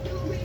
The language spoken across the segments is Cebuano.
Victory!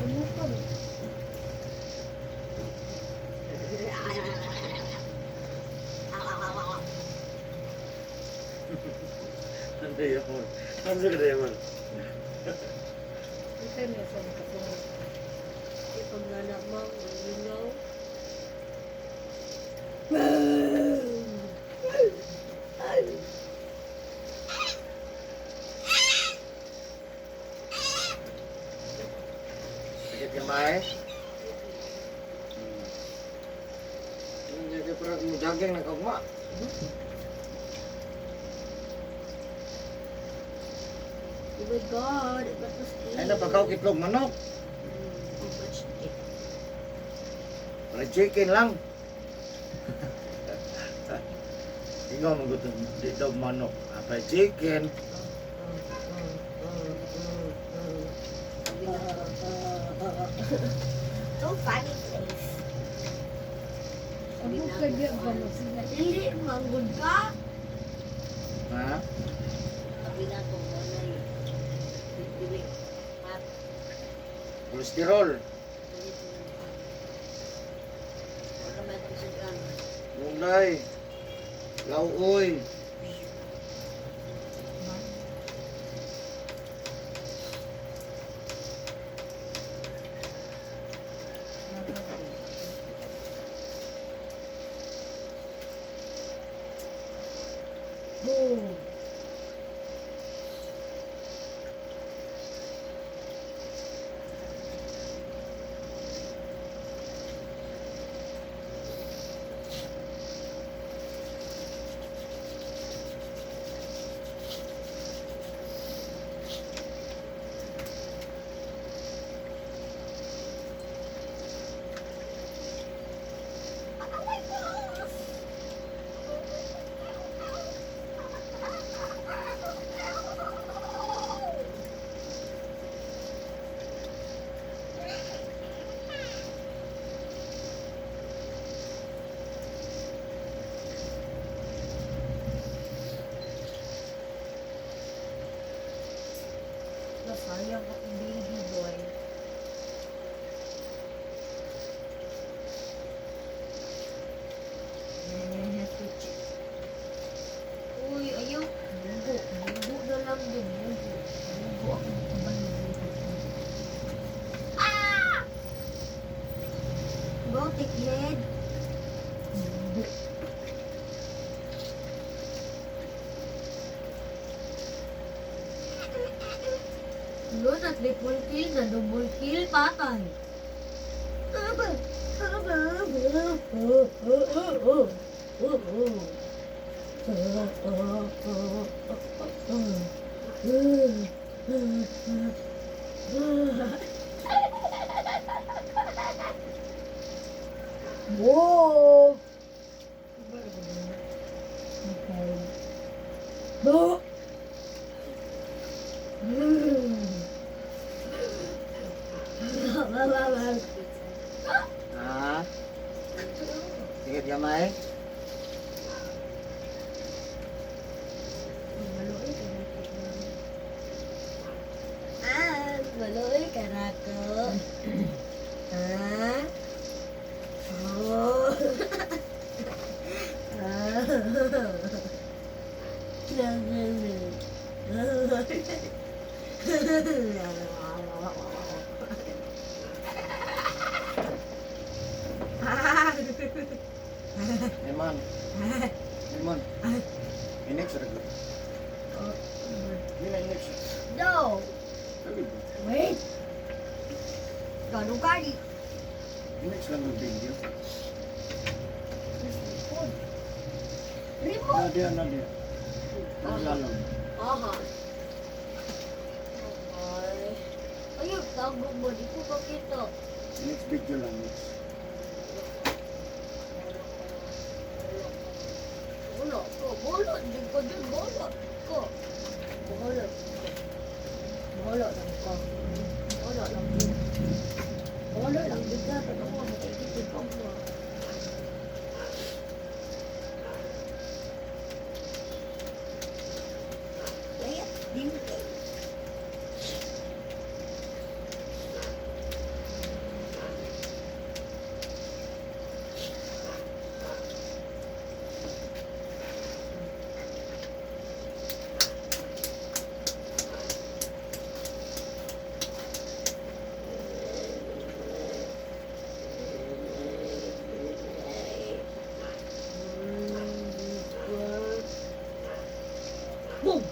Sumuka ba? Ano yun? Ano ka naman? Ito na sa makasunod. Di pag nalamang, you. Sakit gamay? Hindi ka parang mo jogging na kagma. Oh my God, it was Ay napakaw itlog manok. Too much dick. Fried chicken lang. Ingo mo gutom dito manok. Ah, fried chicken. So funny place. Abo ka diya ba mo sila? Dili, manggod ka. Ha? Sabi na ko, wala yun. Dili. At, Cholesterol. wala may kasugan. Gulay. Lauoy. Boom! Nasayang akong baby boy. Eh, switch. Uy, ayaw. Bugo. Bugo na lang din. Bugo. Bugo ako kabalo. Ah! Go, take head. Bugo. Lo, na triple kill, na double kill, patay. Whoa! Okay. No! Ha? Sakit gamay? Ah, maloy ka na ko. Ah? Oh. Ah. Eman. Eman. Inex ra gyud. Hindi na inex. No. Sabi ba? Wait. Gano gani? Inex lang yung video. Remote. Nadia, nadia. Naglalong. Aha. Ay. Ayun, tago mo. Di ko makita. Next video lang. Next. Wala ko. Wala. Di ko din. Wala ko. Wala lang ka. Wala lang din. Wala lang din ka. Tanong mo, makaikit ka mo. Kaya, din kayo. Boom!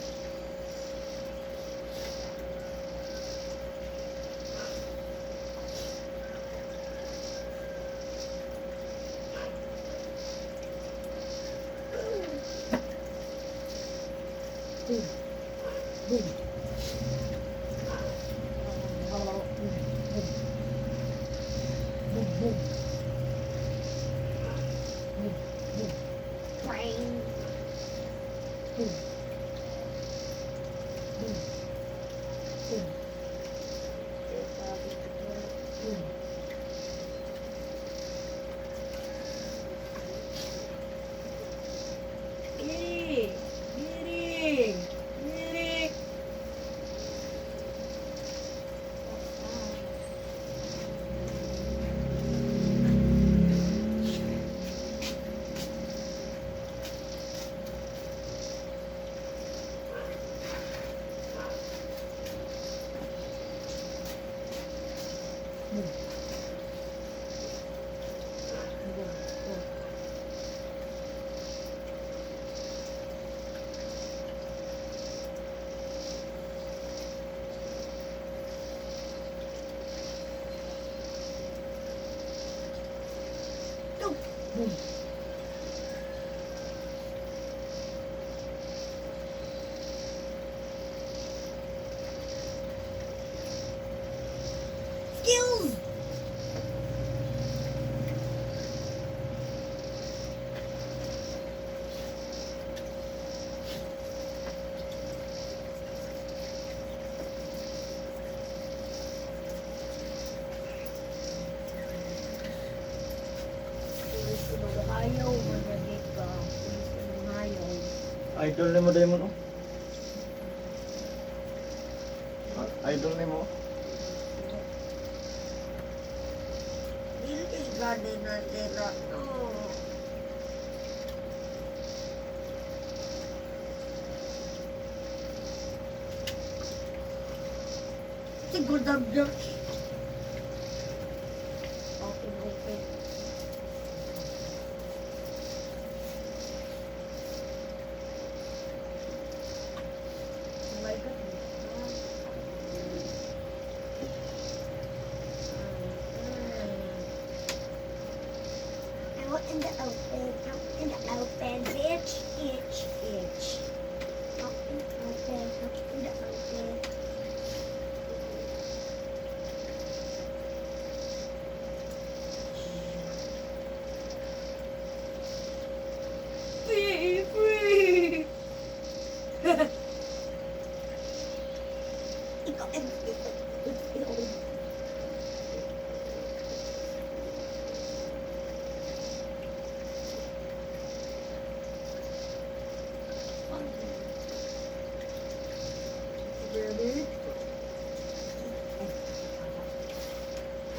Boom. Boom. Boom. Boom. Boom. Boom. Boom. Bang. Boom. Boom. Boom. Boom. Giri! Giri! Giri! Boom. Boom. Boom. Boom. Skills! Pulis ko magahayaw, managit ka. Pulis ko magahayaw. Idol nimo Diamond oh. Ah, idol nimo. Dili kay gani na nila. No. Siguro damdam. Open, open. Oh my goodness. Out in the open, out in the open, bitch, itch, itch. Out in the open, out in the open. Be free! Ikaw, ikaw, ikaw.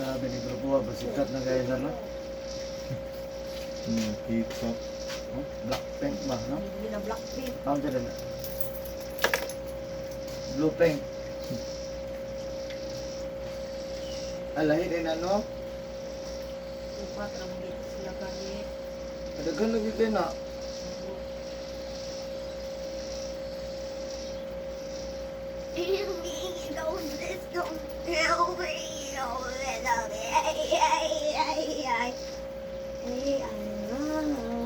Sabi ni Grupo, basikat na gaya na no? K-pop. Oh, Blackpink ba, no? Hindi na Blackpink. Tawag sila na. Blue pink. Alahi din ano? Upat ra mo dito sila gani. Adagan lagi kayo na.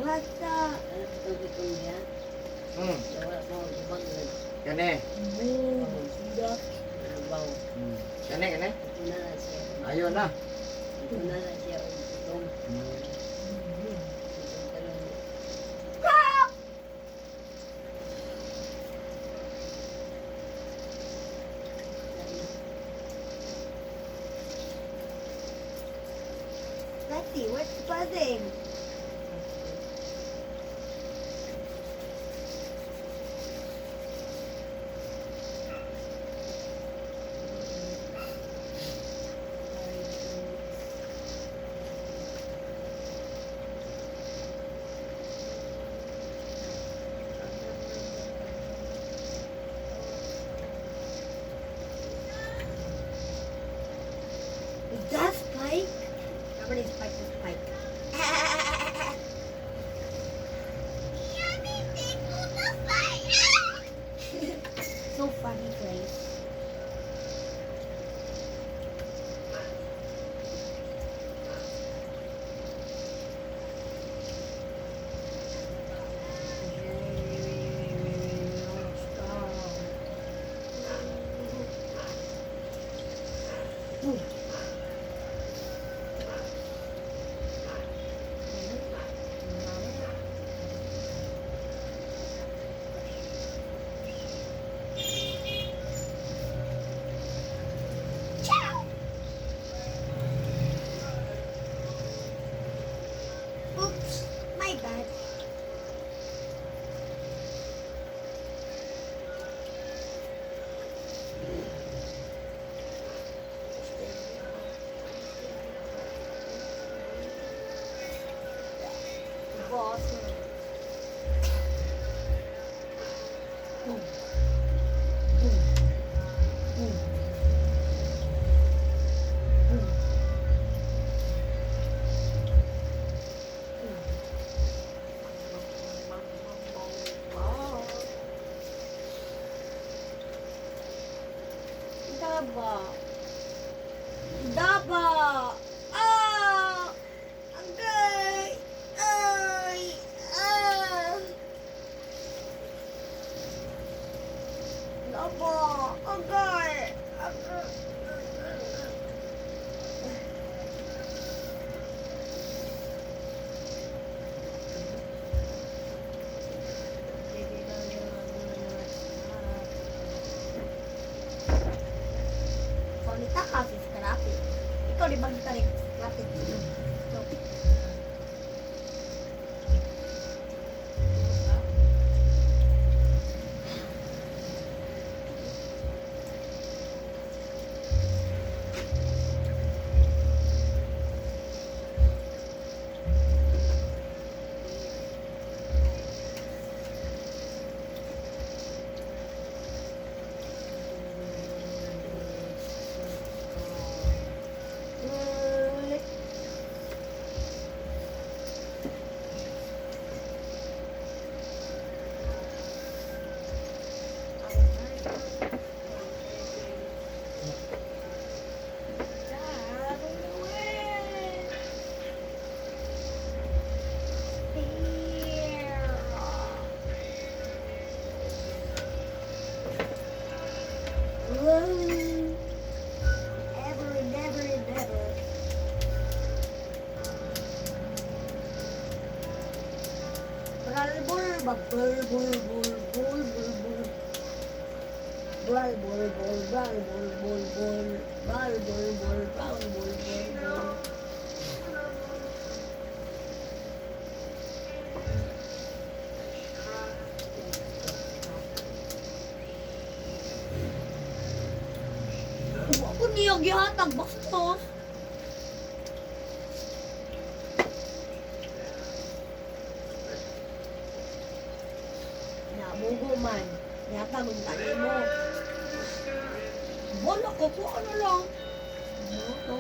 What's up? Alam ko ito niya. Wala mo ibang Kani. nagbaw. Kani, kani. Ito na lang siya. Ayun na. Ito na lang siya og putong. Itong talong. Bestie, what's buzzing? Is that Spike? Somebody spike the Spike. So funny, Grace. Boom. Ciao. Oops, my bad. Boss. Boom. Boom. Boom. Boom. Boom. Daba. Daba. Ah! Agay! Ay! Ah! Daba! Agay! Agay! Paulita ka si Scrappy. Ikaw di ba kita rin Scrappy? So, good. Whoa. Ever, never, never. Bral bol ba bol bol bol bol bol bol. Bral bol bol bral bol bol bol bral bol bol bral bol bol bol. Wa ko niya gihatag bastos. Namugo man. Gihatag og tani mo. Wala ko ko ano lang. Wala ko.